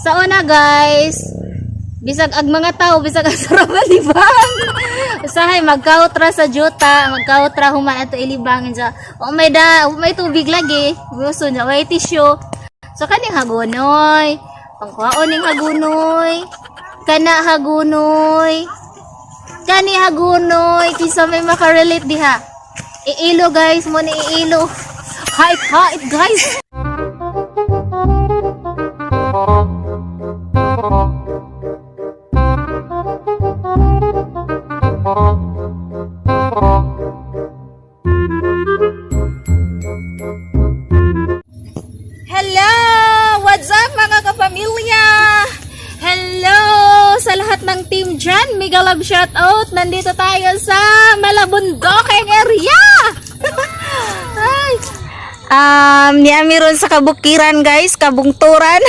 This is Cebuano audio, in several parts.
Sa una, guys, bisag ag mga tao, bisag ang sarap libang. Usahay magkautra sa juta, magkautra human ato ilibang sa. O may da, may tubig lagi. Gusto niya may tissue. So kaning hagunoy. Pangkuhaon ning hagunoy. Kana hagunoy. Kani hagunoy kinsa may makarelate diha. Iilo, guys, mo ni iilo. Hype, hype, guys. Hello! What's up, mga kapamilya? Hello sa lahat ng team dyan. Mega love shoutout. Nandito tayo sa Malabundokeng area. Ay. Niami ron sa kabukiran, guys, kabungturan.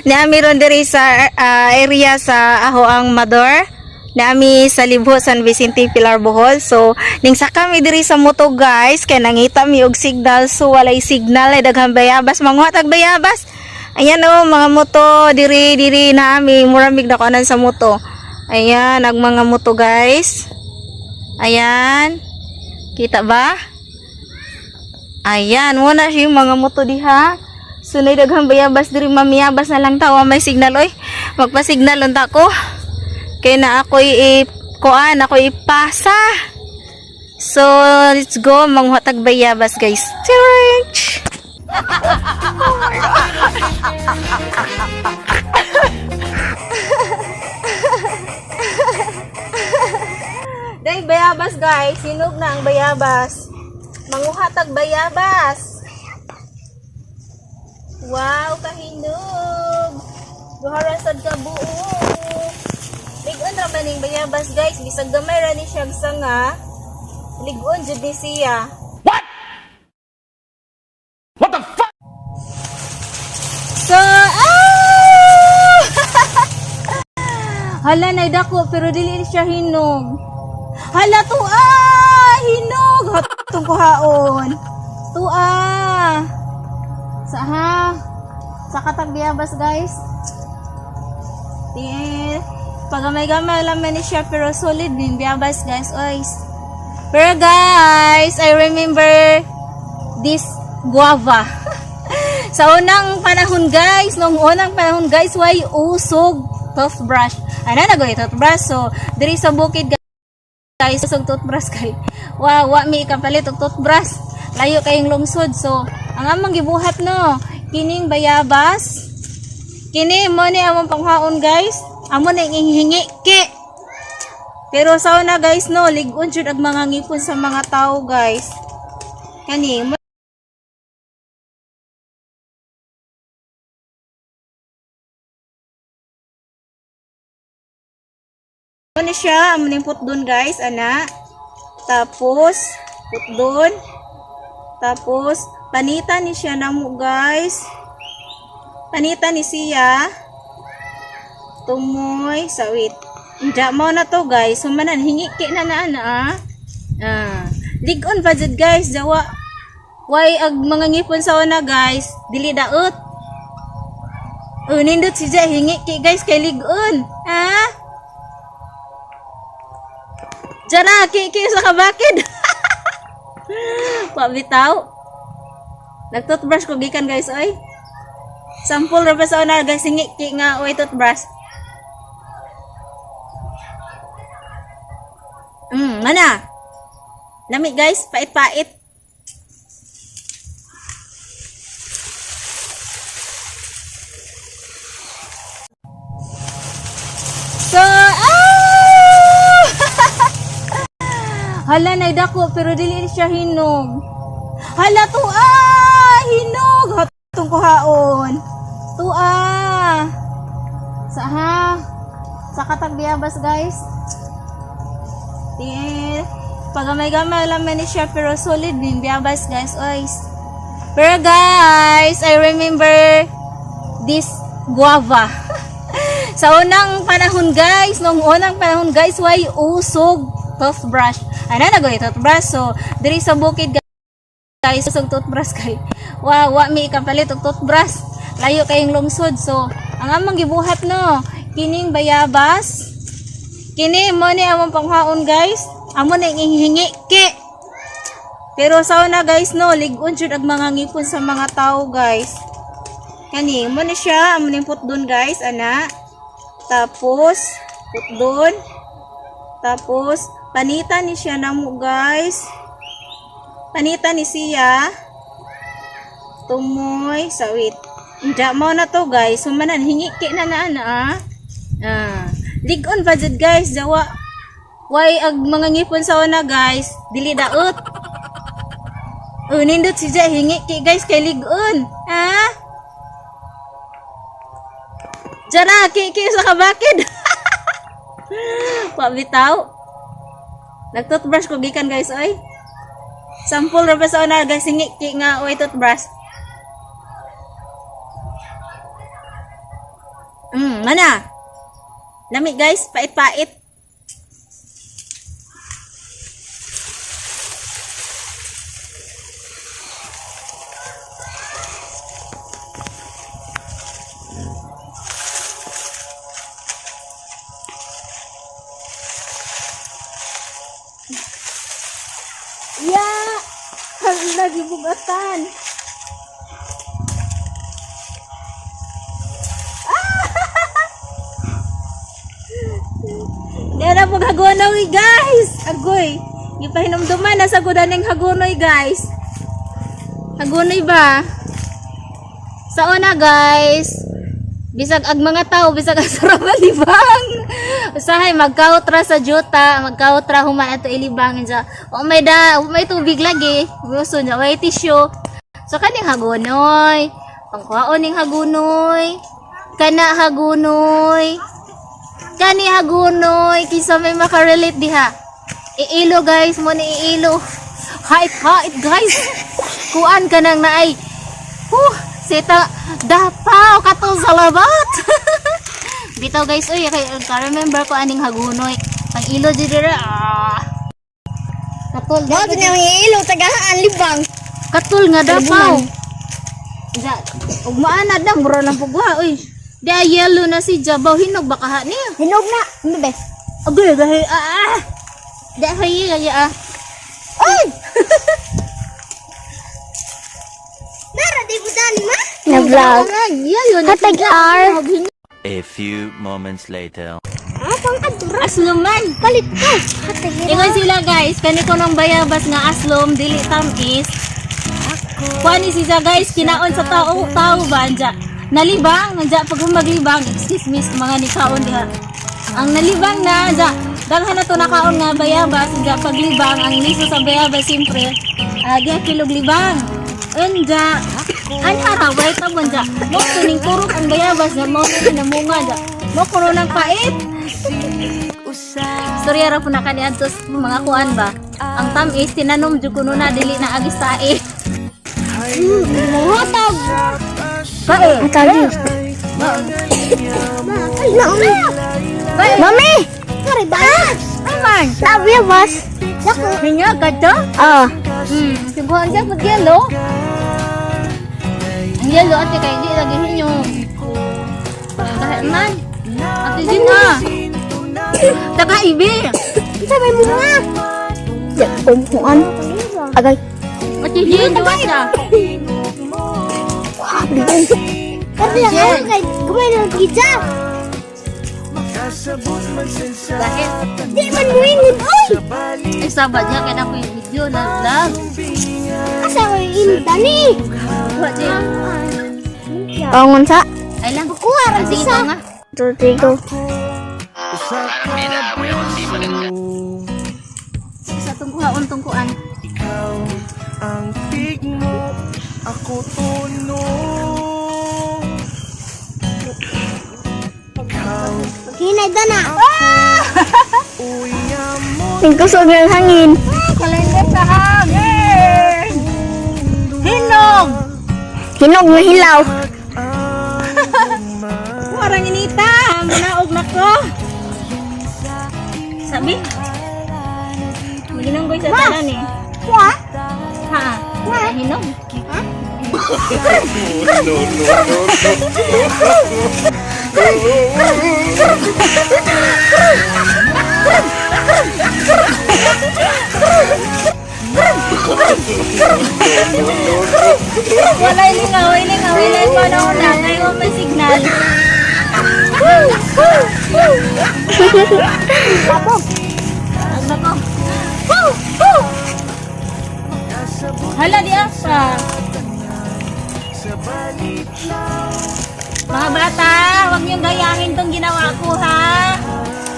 Niami ron diri sa area sa aho ang Mador. Niami sa Libho, San Vicente, Pilar, Bohol. So, ning saka mi diri sa moto, guys, kay nangita mi og signal, so walay signal ay daghang bayabas, manguha tag bayabas. Ayan oh, mga moto diri diri na ami muramig nakuanan sa moto. Ayan, ang mga moto, guys. Ayan. Kita ba? Ayan, muna siya yung mga moto diha. Sunay daghang bayabas diri, mamiyabas na lang tawa may signal oy. Magpa-signal unta ko. Kay na ako'y i kuan, ako'y ipasa. So, let's go manguha tag bayabas, guys. Church. Day bayabas, guys, sinog na ang bayabas. Manguha tag bayabas. Wow, kahinog. Duha ra sad ka buo. Ligon ra man ning bayabas, guys, bisag gamay ra ni siya sanga. Ligon jud ni siya. What? What the fuck? So, ah! Hala, nay dako pero dili siya hinog. Hala, tuwa! Hinog! Hatong kuhaon. Tuwa! Sa ha? Sa katag biyabas, guys. Tiye. Pagamay-gamay lang man ni siya pero solid din biyabas, guys. Oy. Pero guys, I remember this guava. Sa unang panahon, guys, nung unang panahon, guys, way usog toothbrush. Ano na goy toothbrush? So, diri sa bukid, guys, usog toothbrush kay. Wa mi kapalit og toothbrush. Layo kayong lungsod. So, ang among gibuhat no, kining bayabas. Kini mo ni among panghaon, guys. Amo na hingi ki. Pero sa una, guys, no, lig-on jud ang mga ngipon sa mga tao, guys. Kani mo na siya, amo ning put doon, guys, ana. Tapos put doon. Tapos panita ni siya namo, guys. Panita ni siya. Tumoy sawit. Inja mo na to, guys. Humanan hingi ki na na ana ah. Ah. Lig-on pa jud, guys, jawa. Way ag mga ngipon sa una, guys, dili daot. Oh, nindot si Jay, hingi ki, guys, kay lig-on. Ha? Diyan ki ki sa kabakid. Pabitaw. Nag-toothbrush ko gikan, guys, oy. Sample ra pa sa una, guys, hingi ki nga oy toothbrush. Mana. Lami, guys, pait-pait. So, ah! Hala, nay dako pero dili siya hinog. Hala, tuwa! Hinog! Hatong kuhaon. Tuwa! Sa ha? Sa katag biyabas, guys. Tiye. Pagamay-gamay lang man ni siya pero solid din biyabas, guys. Oy. Pero guys, I remember this guava. Sa unang panahon, guys, nung unang panahon, guys, way usog toothbrush. Ano na goy toothbrush? So, diri sa bukid, guys, usog toothbrush kay. Wa mi kapalit og toothbrush. Layo kayong lungsod. So, Ang among gibuhat, no, kining bayabas. Kini mo ni among panghaon, guys. Amo na hingi ki. Pero sa una, guys, no, lig-on jud ang mga ngipon sa mga tao, guys. Kani mo ni siya, amo ning putdon, guys, ana. Tapos putdon. Tapos panita ni siya namo, guys. Panita ni siya. Tumoy sawit. Inja mo na to, guys. Humanan hingi ki na na ana ah. Ah. Lig-on pa jud, guys, jawa. Why ag mga ngipon sa una, guys, dili daot. Oh, nindot si Jay, hingi ki, guys, kay lig-on. Ha? Jara, ki ki sa kabakid. Pabitaw. Nag-toothbrush ko gikan, guys, oy. Sample ra ba sa una, guys, hingi ki nga oy toothbrush. Mana. Lami, guys, pait-pait. Ya, hala gibugatan. Dara pag hagonoy, guys. Agoy. Gipahinumduman na sa gudaning hagonoy, guys. Hagonoy ba? Sa una, guys, bisag ag mga tao, bisag ang sarap libang. Usahay magkautra sa juta, magkautra human ato ilibang sa. O may da, may tubig lagi. Gusto niya may tissue. So kaning hagonoy. Pangkuhaon ning hagunoy. Kana hagunoy. Kani hagunoy kinsa may makarelate diha. Iilo, guys, mo ni iilo. Hait hait, guys. Kuan ka nang naay. Huh, sita dapaw katong salabat. Bitaw, guys, uy, kay ka remember ko aning hagunoy. Pang ilo di dira. Ah. Katol Mao to nang ilo tagahaan libang. Katul nga dapaw. Ja, ug maanad na mura lang pugwa uy. Di yellow na si Jabaw, hinog baka ha niya. Hinog na, ano be? Agoy gahi ah. Di hayi gaya ah. Oy! Nara di mo dani ma? Na vlog. Yellow na Hatag R. A few moments later. Ah, pang adura. Asluman. Palit ko. Hatag Ingon sila, guys, kani ko nang bayabas nga aslom dili tamis. Kuan ni siya, guys, kinaon sa tao tao ba anja. Nalibang anja pag maglibang, excuse me sa mga nikaon diha. Ang nalibang na anja, daghan na to nakaon nga bayabas anja paglibang ang liso sa bayabas siyempre. Agi kilog libang. Anja, anha ra way ta anja. Mo tuning turok ang bayabas na mo na namunga anja. Mo kuno ng pait. Istorya ra po na kaniadto sa mga kuan ba. Ang tamis tinanom jud kuno na dili na agi sae. Hatag. Kae. Hatag. Kae. Mami! Sorry ba? Aman. Sabi bas. Hinga ka to? Ah. Siguhan siya pag yellow. Ang yellow ate kay di lagi hinyo. Kahit man. Ate Gina. Taka ibi. Unsa may mga? Ya, kumpuan. Agay. Ate Gina duwa siya. Wah, bigay. Kasi lang ako kay kumain ng pizza. Bakit? Di man muingon, oy! Ay sabad niya kaya na ko yung video na vlog. Asa ko yung dani? Wa siya. Bangon sa. Ay lang. Kuha ra Sige isa. pa nga. 2, 3, go. Sa tungkuhaon tungkuan. Ikaw ang tigmo, ako tuno. Ikaw Hinay dana. uyamo. Nagkusog ng hangin. Kalender sa hangin! Hinog! Hinog na hilaw. Warang inita! Manaog na ko! Sabi? Maginanggoy sa tanan eh. Wa? Ha? Hinog? No, no, no, no. Walay lingaw, lingaw, walay pa na una. Ngayon may signal. Woo! Woo! Woo! Tapos. Ang nako. Woo! Woo! Hala, di asa. Mga bata, huwag niyong gayahin tong ginawa ko, ha?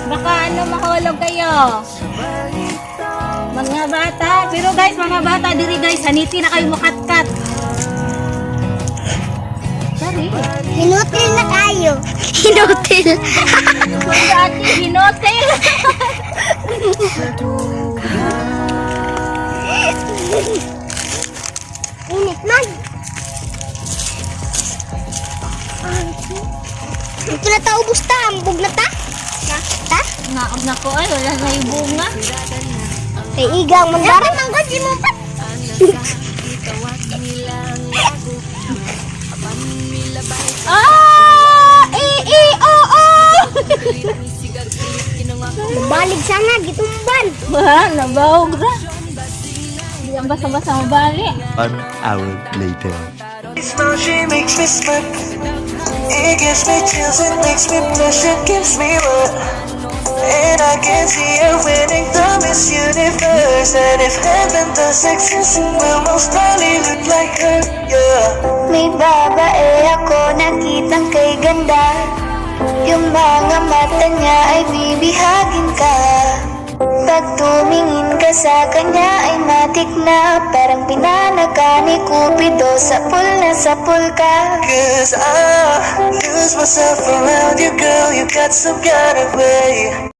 Baka ano, mahulog kayo. Mga bata, pero guys, mga bata, diri guys, haniti na kayo makatkat. Sorry. Hinutil na tayo. Hinutil. Kuya ate, hinotel. Init man. Ito na ta ubos ta, ambog na ta. Ta? Ta? Naab na ko ay, wala na yung bunga. Kay igang man dara. Manggod di mo pa. Ah! E, E, O, O! Balig sana gitumban. Wah, nabawag ra. Hindi ang basa-basa mabali. One hour later. Smile, she makes me smirk. It gives me chills, it makes me blush, it gives me what. And I can see her winning the Miss Universe. And if heaven does exist, it will most probably look like her, yeah. May babae ako nakitang kay ganda. Yung mga mata niya ay bibihagin ka. Pag tumingin ka sa kanya ay matik na. Parang pinana ka ni Cupido. Sapul na sapul ka. 'Cause I lose myself around you, girl. You got some kind of way.